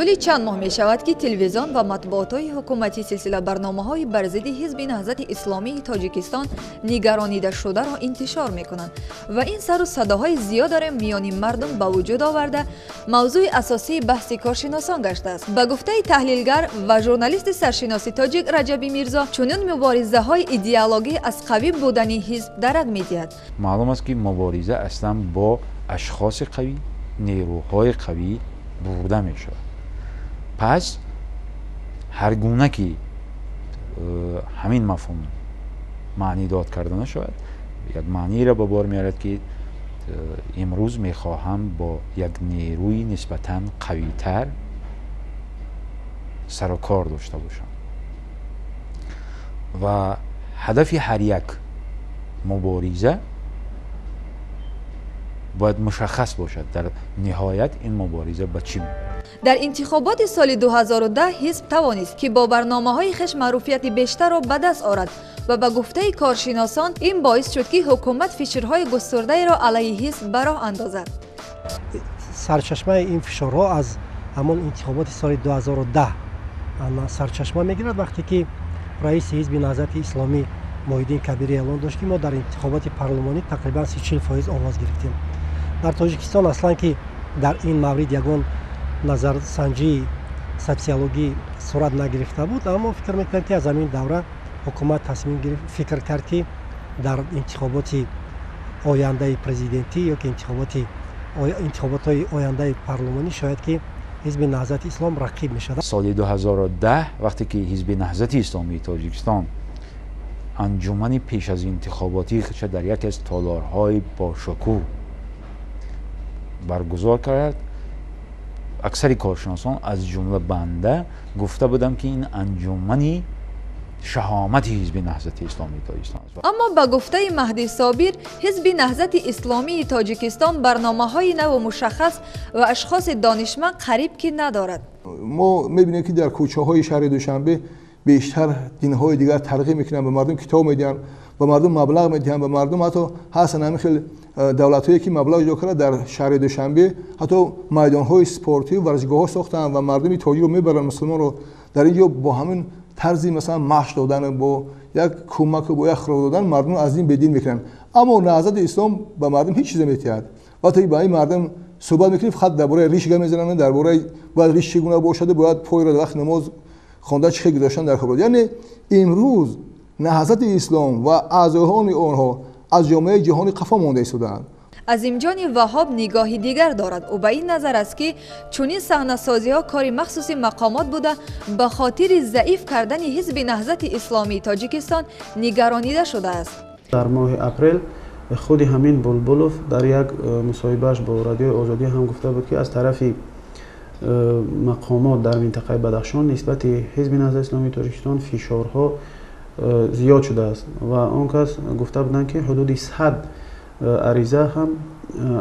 Тӯли чанд моҳ мешавад, ки телевизион ва матбуотҳои ҳукуматӣ силсила барномаҳои бар зидди Ҳизби Наҳзати Исломии Тоҷикистон нигаронидашударо интишор мекунанд ва ин сару садоҳои зиёдаро миёни мардум ба вуҷуд оварда, мавзӯи асосии баҳси коршиносон гаштааст. Ба гуфтаи таҳлилгар ва журналисти саршиноси тоҷик Раҷаби Мирзо, чунин муборизаҳои идеологӣ аз қавӣ будани ҳизб дарак медиҳад. Маълум аст, ки мубориза аслан бо ашхоси қавӣ, нерӯҳои қавӣ бурда мешавад. Пас ҳар гуна ки ҳамин мафҳум маънидод карда нашавад, як маъниро ба бор меорад, ки имрӯз мехоҳам бо як нерӯи нисбатан қавитар сару кор дошта бошам ва ҳадафи ҳар як мубориза бояд мушаххас бошад, дар ниҳоят ин мубориза ба чӣ мебарад. Дар интихоботи соли 2010 ҳизб тавонист, ки бо барномаҳои хеш маъруфияти бештарро ба даст орад ва ба гуфтаи коршиносон, ин боис шуд, ки ҳукумат фишорҳои густурдаеро алайҳи ҳизб ба роҳ андозад. Сарчашмаи ин фишорҳо аз ҳамон интихоботи соли 2010 сарчашма мегирад, вақте ки раиси Ҳизби Наҳзати Исломӣ Муҳиддин Кабирӣ эълон дошт, ки мо дар интихоботи парлумонӣ тақрибан 30-40% овоз гирифтем. Дар Тоҷикистон аслан ки дар ин маврид ягон назарсанҷии социологӣ сурат нагирифта буд, аммо фикр мекунам, ки аз ҳамин давра ҳукумат тасмим гирифт, фикр кард, ки дар интихоботи ояндаи президентӣ ё ки интихоботҳои ояндаи парлумонӣ шояд ки Ҳизби Наҳзати Ислом рақиб мешавад. Соли 2010, вақте ки Ҳизби Наҳзати Исломии Тоҷикистон анҷумани пеш аз интихоботии худша дар яке аз толорҳои бошукӯҳ баргузор кард, аксари коршиносон, аз ҷумла банда, гуфта будам, ки ин анҷумани шаҳомати Ҳизби Наҳзати Исломии Тоҷикистон аст. Аммо ба гуфтаи Маҳдӣ Собир, Ҳизби Наҳзати Исломии Тоҷикистон барномаҳои наву мушаххас ва ашхоси донишманд қариб ки надорад. Мо мебинем, ки дар кӯчаҳои шаҳри Душанбе бештар динҳои дигар тарғиб мекунанд, ба мардум китоб медиҳанд, ба мардум маблағ медиҳанд, ба мардум ҳатто ҳастанд ҳамин хел давлатҳое, ки маблағ ҷудо карда, дар шаҳри Душанбе ҳатто майдонҳои спортӣ, варзишгоҳҳо сохтаанд ва мардуми тоҷикро мебаранд, мусулмонро дар ин ҷо бо ҳамин тарзи, масалан, машқ додан, бо як кӯмаку бо як хӯрок додан мардум аз дин бедин мекунанд. Аммо Наҳзати Ислом ба мардум ҳеҷ чизе метиҳад. Вақте ба ин мардум суҳбат мекунем, фақат дар бораи риш гап мезананд, дар бораи бояд риш чӣ гуна бошад, бояд пойро дар вақти намоз хонда чӣ хел гузоштан дар кор. Яъне имрӯз Наҳзати Ислом ва аъзоҳони онҳо аз ҷомеаи ҷаҳонӣ қафо монда истодаанд. Азимҷони Ваҳоб нигоҳи дигар дорад. Ӯ ба ин назар аст, ки чунин саҳнасозиҳо кори махсуси мақомот буда, ба хотири заиф кардани Ҳизби Наҳзати Исломии Тоҷикистон нигаронида шудааст. Дар моҳи апрел худи ҳамин Булбулов дар як мусоҳибааш бо Радиои Озодӣ ҳам гуфта буд, ки аз тарафи мақомот дар минтақаи Бадахшон нисбати Ҳизби Наҳзати Исломии Тоҷикистон фишорҳо зиёд шудааст ва он кас гуфта буданд, ки ҳудуди 100 ариза ҳам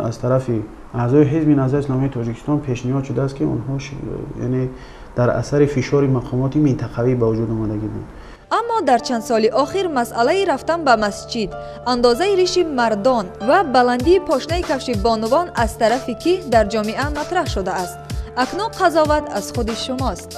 аз тарафи аъзои Ҳизби Наҳзати Исломии Тоҷикистон пешниҳод шудааст, ки онҳо яъне дар асари фишори мақомоти минтақавӣ ба вуҷуд омадагӣ буд. Аммо дар чанд соли охир масъалаи рафтан ба масҷид, андозаи риши мардон ва баландии пошнаи кафши бонувон аз тарафи кӣ дар ҷомеа матраҳ шудааст. Акнун қазоват аз худи шумост.